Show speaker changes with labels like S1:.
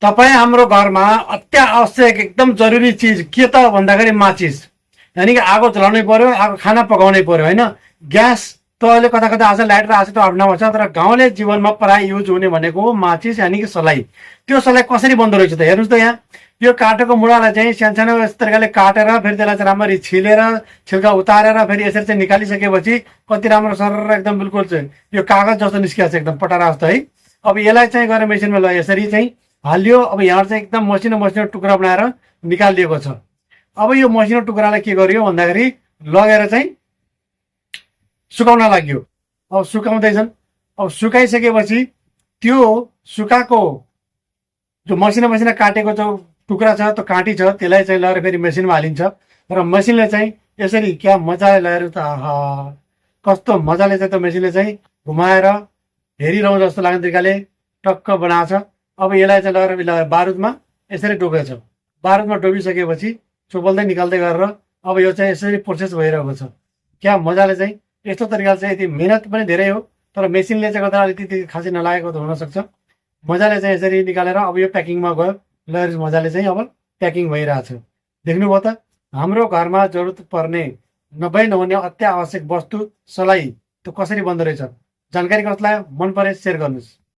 S1: तपाईँ हाम्रो घरमा अत्यावश्यक एकदम जरुरी चिज के त भन्दाखेरि माचिस, यानि कि आगो जलाउनै पर्यो, आगो खाना पकाउनै पर्यो होइन। ग्यास त अहिले कता कता आज लाइटर आएको छ त आफ्नो छ, तर गाउँले जीवनमा प्राय युज हुने भनेको हो माचिस यानि कि सलाई। त्यो सलाई कसरी बन्दो रहेछ त हेर्नुहोस् त यहाँ। यो काटेको मुढालाई चाहिँ सानो यस तरिकाले काटेर फेरि त्यसलाई चाहिँ राम्ररी छिलेर छिल्का उतारेर फेरि यसरी चाहिँ निकालिसकेपछि कति राम्रो सर एकदम बिल्कुल चाहिँ यो कागज जस्तो निस्किएको छ, एकदम पटारा जस्तो है। अब यसलाई चाहिँ गएर मेसिनमा ल यसरी चाहिँ हालियो। अब यहाँ चाहिँ एकदम मसिनो मसिनो टुक्रा बनाएर निकालिदिएको छ। अब यो मसिनो टुक्रालाई के गरियो भन्दाखेरि लगेर चाहिँ सुकाउन लाग्यो। अब सुकाउँदैछन्। अब सुकाइसकेपछि त्यो सुकाएको जो मसिनो मसिनो काटेको जो टुक्रा छ, त्यो काँटी छ, त्यसलाई चाहिँ लगेर फेरि मेसिनमा हालिन्छ र मेसिनले चाहिँ यसरी क्या मजाले लगेर त आहा कस्तो मजाले चाहिँ त्यो मेसिनले चाहिँ घुमाएर हेरिरहँ जस्तो लाग्ने तरिकाले टक्क बनाएको छ। अब यसलाई चाहिँ लगेर बारुदमा यसरी डुबेको छ। बारुदमा डुबिसकेपछि चोबल्दै निकाल्दै गरेर अब यो चाहिँ यसरी प्रोसेस भइरहेको छ। क्या मजाले चाहिँ यस्तो तरिकाले चाहिँ यति मेहनत पनि धेरै हो, तर मेसिनले चाहिँ गर्दा अलिकति खासै नलागेको त हुनसक्छ। मजाले चाहिँ यसरी निकालेर अब यो प्याकिङमा गयो। ल मजाले चाहिँ अब प्याकिङ भइरहेछ। देख्नुभयो त हाम्रो घरमा जरुरत पर्ने नहुने अत्यावश्यक वस्तु सलाई त्यो कसरी बन्दो रहेछ। जानकारी कस्तो लाग्यो मन परे सेयर गर्नुहोस्।